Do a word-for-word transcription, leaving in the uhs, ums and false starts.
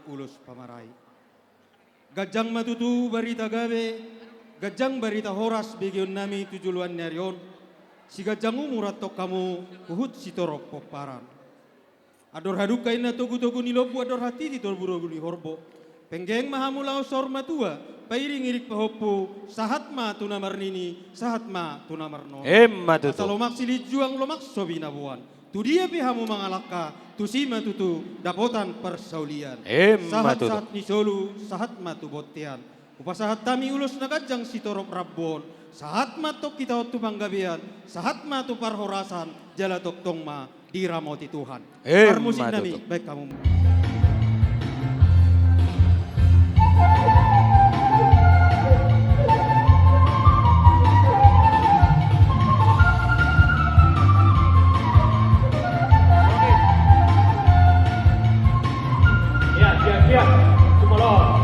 Ulos pamarai. Ganjang ma tutu barita gabe, ganjang barita horas begeonnami tu joloan ni ari on. Siganjang umur antong hamu huhut sitorop pomparan. Andor hadungka inna togutogu ni lombu, andor hatiti togutogu ni horbo. Penggeng ma hamu laho saur matua, pairingiring pahompu, sahat ma tu na marnini, sahat ma tu na marnono. Emma tutu. Asa lomak silinjuang, lomak so binaboan. Tu dia pe hamu mangalangka, tusi ma tutu dapotan parsaulian. Emma tutu. Sahat-sahat ni solu, sahat ma tu bontean. Hupasahat hami ulos na ganjang sitorop rambu on, sahat ma antong hita on tu panggabean, sahat ma tu parhorasan, jala tongtong ma diramoti Tuhan. Emma tutu. Parmusiknami, baen hamu. Iya, iya, iya. Cuma lo.